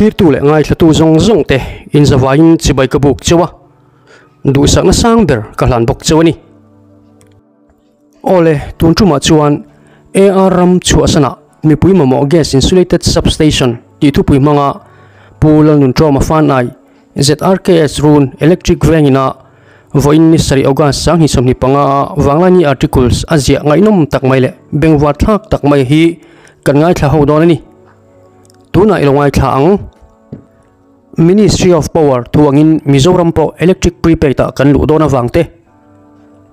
Thlirtu leh ngaithlatu zawng zawng te inzavaiin chibai ka buk cheu a, duhsakna sang ber ka hlan bawk cheu a ni. Awle, tun tumah chuan AR ram chhuahsanah mipui mamawh gas insulated substation tih thupui hmanga Pu Lalnunṭawma Fanai ZRKS Run Electric vengina vawiin ni sarih August 2025 a Vanglaini articles a ziah ngaihnawm tak mai leh bengvar thlak tak mai hi kan ngaithla ho dawn a ni. Tunah i lo ngaithla ang. Ministry of Power thu angin Mizoram pawh electric prepaid ah kan luh dawn avang te,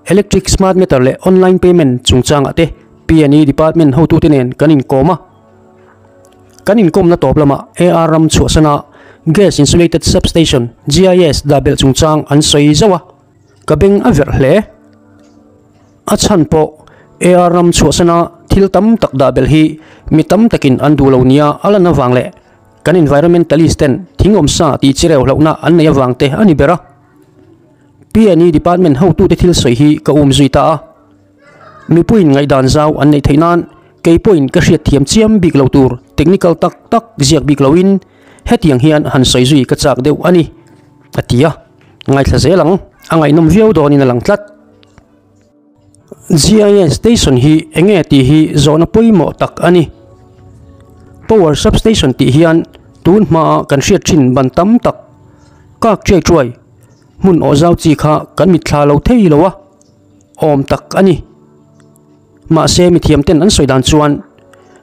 electric smart meter leh online payment chungchangah te P&E department hotute nen kan inkawm a. Kan inkawmna tawp lamah AR ram chhuahsana Gas Insulated Substation, GIS, dah belh chungchang an sawi zauh a, ka beng a verh hle. A chhan pawh AR ram chhuahsana thil tam tak dah belh hi mi tam takin an duh lo nia a lan avang leh Kan environmentalist ten thing awmsa tih chi reuh hlauhna an nei avang te a ni ber a. P&E department hotute thil sawi hi ka um zui ta a. Mipuiin ngaihdan zau an neih theih nan kei pawhin ka hriat thiam chiam bik lo tur technical tak tak ziak bik loin hetiang hian han sawi zui ka chak deuh a ni, a ti a. Ngaithla zel ang, a ngaihnawm viau dawnin a lang tlat. GIS station hi eng nge tih hi zawhna pawimawh tak a ni. Power substation tih hian tun hmaa kan hriat thin ban tam tak kak chiai chuai hmun awh zau chi kha kan mitthla lo thei lo a, awm tak a ni. Mahse mithiam ten an sawi dan chuan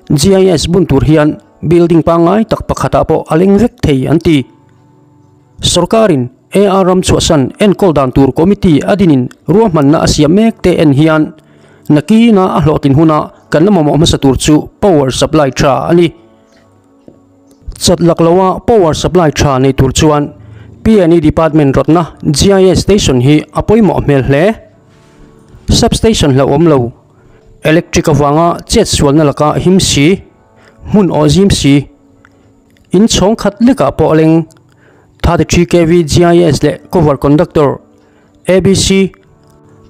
GIS bun tur hian building pangngai tak pakhatah pawh a leng vek thei an ti. Sorkarin AR ram chhuahsan enkawl dan tur committee a dinin ruahmanna a siam mek te en hian nakina a hlawhtlin huna kan la mamawh hmasa tur chu power supply tha a ni. Chat lak loa power supply tha nei tur chuan P&E department rawtna GIS station hi a pawimawh hmel hle. Substation hlauhawm lo, electric avanga chetsualna laka him si, hmun awh zim si, In chhawng khat lekah pawh a leng 33 kv GIS leh cover conductor ABC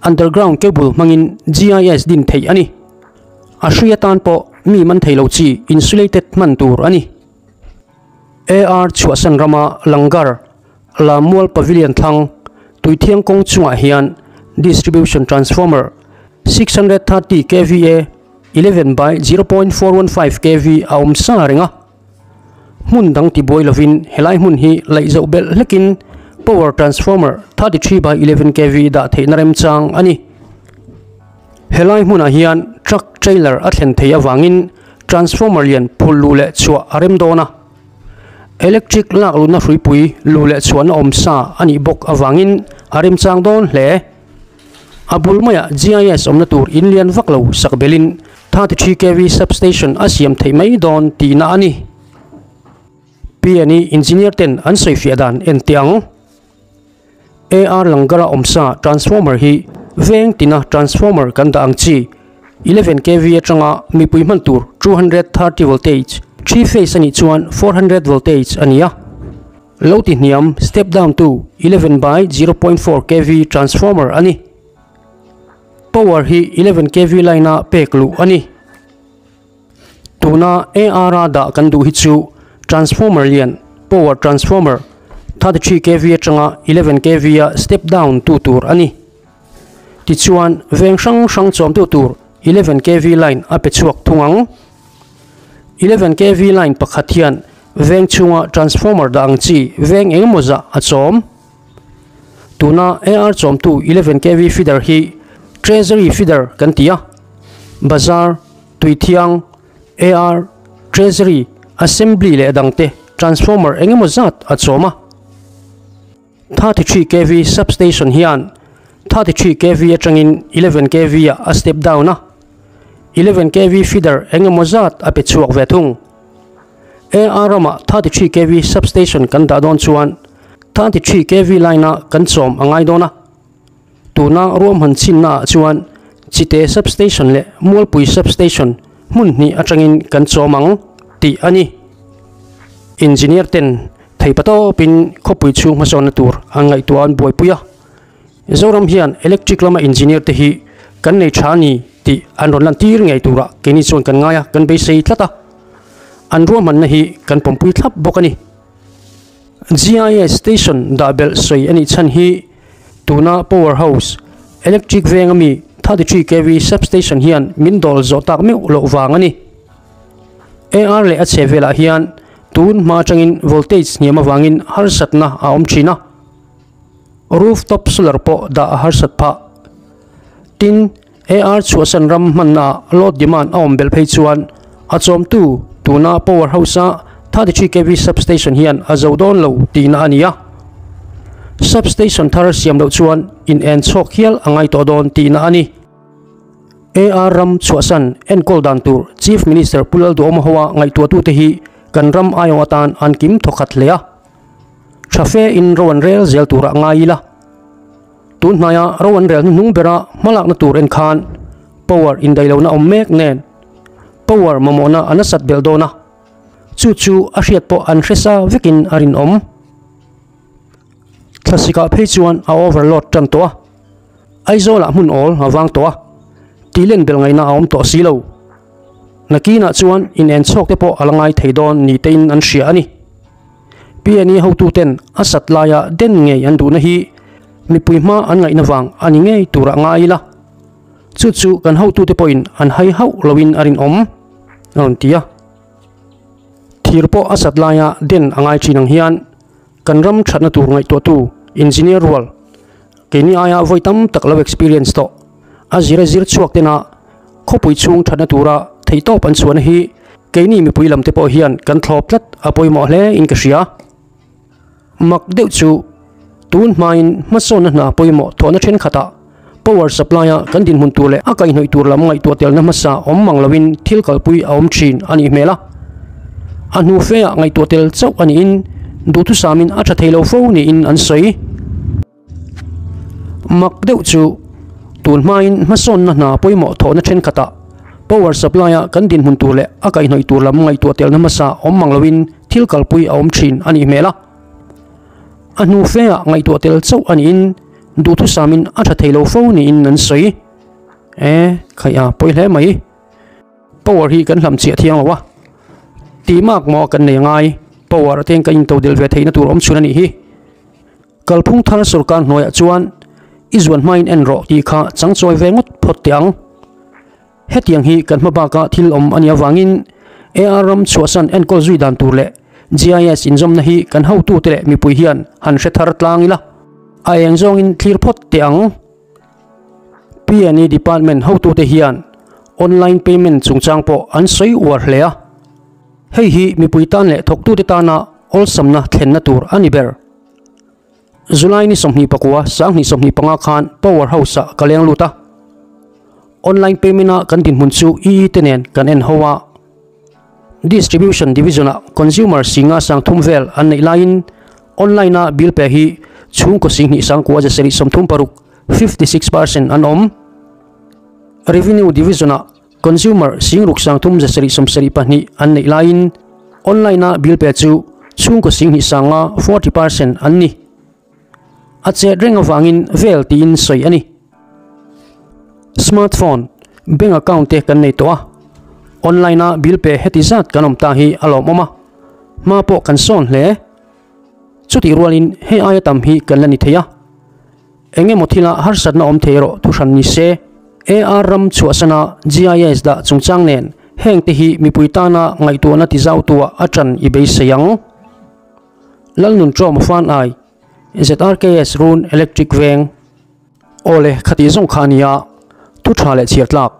underground cable hmangin GIS din theih a ni. A hrui atan pawh mi man thei lo chi insulated hman tur a ni. AR chhuahsan rama Langar, Lamual Pavilion thlang Tuithiang kawng chungah hian distribution transformer 630 kva 11 by 0.415 kv a awm sa reng a. Hmun dang tibuai lovin helai hmun hi laih zoh belh hlekin power transformer 33 by 11 kv dah theihna remchang a ni. Helai hmunah hian truck trailer a thlen thei avangin transformer lian phul luh leh chhuah a rem dawn a. Electric lak luhna hruipui luh leh chhuahna awm sa a nih bawk avangin a remchang dawn hle. A bul maiah GIS awmna tur in lian vak lo sak belin 33 kv substation a siam theih mai dawn tihna a ni. PNE engineer ten an sawifiah dan en teh ang. AR Langara awmsa transformer hi veng tina transformer kan dah ang chi 11 kv atanga mipui hman tur 230 voltage, three phase a nih chuan 400 voltage a ni a. Lo ti hniam step down to 11 by 0.4 kv transformer a ni. Power hi 11 kv line a pek luh a ni. Tuna AR a dah kan duh hi chu transformer lian power transformer 33 kv atanga 11 kv a step down tu tur a ni. Tichuan veng hrang hrang chawm tu tur 11 kv line a pe chhuak thung ang. 11 kv line pakhat hian veng chhunga transformer dah ang chi veng eng emaw zah a chawm. Tuna AR chawmtu 11 kv feeder hi Treasury feeder kan ti a, Bazar, Tuithiang, AR, Treasury, Assembly leh dangte transformer eng emaw zat a chawm a. 33 kv substation hian 33 kv atangin 11 kv ah a step down a, 11 kv feeder eng emaw zat a pe chhuak ve thung. AR ramah 33 kv substation kan dah dawn chuan 33 kv line a kan chawm a ngai dawn a. Tuna ruahman chhinna ah chuan Chite substation leh Mualpui substation hmun hnih atangin kan chawm ang tih a ni. Engineer ten theipa tawpin khawpui chhung hmasawnna tur an ngaihtuah an buaipui a. Zoram hian electric lama engineer te hi kan nei tha a ni tih an rawn lantir ngei turah keini chuan kan ngai a, kan beisei tlat a. An ruahmanna hi kan pawmpui thlap bawk a ni. GIS station dah belh sawi a nih chhan hi tuna power house electric veng ami 33 kv substation hian min dawl zawh tak meuh loh vang a ni. AR leh a chhe velah hian tun hma atangin voltage hniam avangin harsatna a awm thin a. Rooftop solar pawh dah a harsat phah. Tin, AR chhuahsan ram hmannaah load demand a awm belh phei chuan a chawmtu tuna power house-a 33 kv substation hian a zo dawn lo tihna a ni a. Substation thar siam loh chuan in en chhawk hial a ngai tawh dawn tihna a ni. AR ram chhuahsan enkawl dan tur Chief Minister Pu Lalduhawma hoa ngaihtuahtute hi kan ram aiawh atan an kim thawkhat hle a. Tha fe in ro an rel zel turah ngai ila. Tun hnaia ro an rel hnuhnung bera hmalakna tur en khan power indaihlohna awm mek nen power mamawhna a nasat belh dawn a, chu chu a hriat pawh an hre sa vekin a rinawm. Thlasikah phei chuan a overload tan tawh a, Aizawlah hmun awl a vang tawh a, tihlen belh ngaihna a awm tawh si lo. Nakinah chuan inen chhawk te pawh a la ngai thei dawn ni tein an hria a ni. PNE hotuten a sat laia den ngei an duhna hi mipui hma an ngaihna vang a ni ngei turah ngai ila. Chu chu kan hotute pawhin an hai hauh loin a rinawm, a rawn ti a. Thir pawh a sat laia den a ngai thin ang hian kan ram thatna tur ngaihtuahtu engineer rual keini aia vawi tam tak lo experience tawh a zira zir chhuak tena khawpui chhung thatna tura theihtawp an chhuahna hi Keini mipui lam te pawh hian kan thlawp tlat a pawimawh hle in ka hria. Mak deuh chu tun hmain hmasawnna hna pawimawh thawhna thenkhatah power supply a kan dinhmun tur leh a kaihhnawih tur lam ngaihtuah telna hmasa awm mang loin thil kalpui a awm thin a nih hmel a. A hnu feah ngaihtuah tel chauh a niin duhthusamin a tha thei lo fo niin an sawi. Mak deuh chu tun hmain hmasawnna hna pawimawh thawhna thenkhatah power supply-a kan dinhmun tur leh a kaihhnawih tur lam ngaihtuah telna hmasa awm mang loin thil kalpui a awm thin a nih hmel a. A hnu feah ngaihtuah tel chauh a niin duhthusamin a tha thei lo fo niin an sawi. E, khaih a pawi hle mai. Power hi kan hlam chiah thiang lo a, tih mak maw kan nei angai, power ateng kan intodel ve theihna tur awm chhun a nih hi. Kalphung thar sorkar hnuaiah chuan i zuan hmain en rawh tih kha changchawi ve ngawt phawt teh ang. Hetiang hi kan hma baka thil awm a nih avangin AR ram chhuahsan enkawl zui dan tur leh GIS inzawmna hi kan hotute leh mipui hian han hre thar tlang ila, a eng zawngin thlir phawt teh ang. PNE department hotute hian online payment chungchang pawh an sawi uar hle a. Hei hi mipui tan leh thawktute tana awlsamna thlenna tur a ni ber. July ni 24, 2025 khan Power House-ah ka leng lut a. Online payment-a kan dinhmun chu EE te nen kan en ho a. Distribution Division-ah consumer singa 3000 vel an neih laiin online-a bill pe hi chhungkaw 2 9 736, 56%, an awm. Revenue Division-ah Consumer 6 3 72 an neih laiin online-a bill pe chu chhungkaw 2 5 40%, an ni. A chet reng avangin vel tiin sawi a ni. Smartphone, bank account te kan nei tawh a, online-a bill pe heti zat kan awm ta hi a lawmawm a, hma pawh kan sawn hle. Chutih rualin hei aia tam hi kan la ni thei a. Eng emaw thila harsatna awm thei erawh thuhran ni se. AR ram chhuahsana GIS dah chungchang nen heng te hi mipui tana ngaihtuahna tizautuah a ṭan i beisei ang. Lalnun Ṭawm Fan Ai, ZRKS Run Electric Veng. Awle, khatih zawng kha a nia, thu ṭha leh chhiar tlak,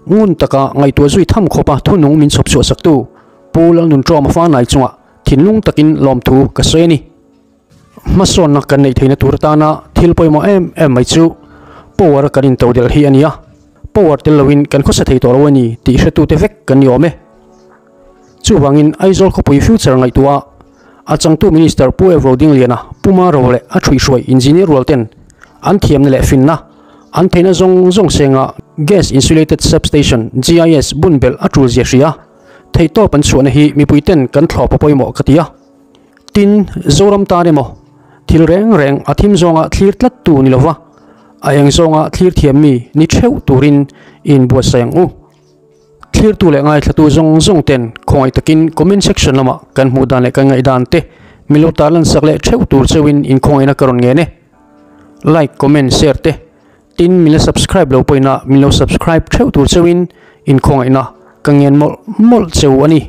ngun taka ngaihtuah zui tham khawpa thunung min chhawp chhuah saktu Pu Lalnun Ṭawm Fan Ai chungah thinlung takin lawmthu ka sawi a ni. Hmasawnna kan neih theihna tur atana thil pawimawh em em mai chu power kan intodelh hi a ni a, power tel loin kan khawsa thei tawh lo a ni tih hretute vek kan ni awm e. Chuvangin Aizawl khawpui future ngaihtuah a changtu Minister Pu Evro Dingliana, Pu Maro leh a thuihhruai engineer rual ten an thiamna leh finna an theihna zawng zawng senga Gas Insulated Substation, GIS, bun belh a tul zia hria theihtawp an chhuahna hi mipui ten kan thlawp a pawimawh ka ti a. Tin, Zoram tan emaw, thil reng reng a thim zawnga thlir tlat tu ni lova, a eng zawnga thlir thiam mi ni theuh turin i inbuatsaih ang u. Thlirtu leh ngaithlatu zawng zawng ten khawngaih takin comment section lamah kan hmuh dan leh kan ngaihdan te Min lo tarlan sak leh theuh tur cheuhin inkhawngaihna ka rawn ngen e. Like, comment, share te tin min la subscribe lo pawhin a min lo subscribe theuh tur cheuhin inkhawngaihna ka ngen mawlh mawlh cheu a ni.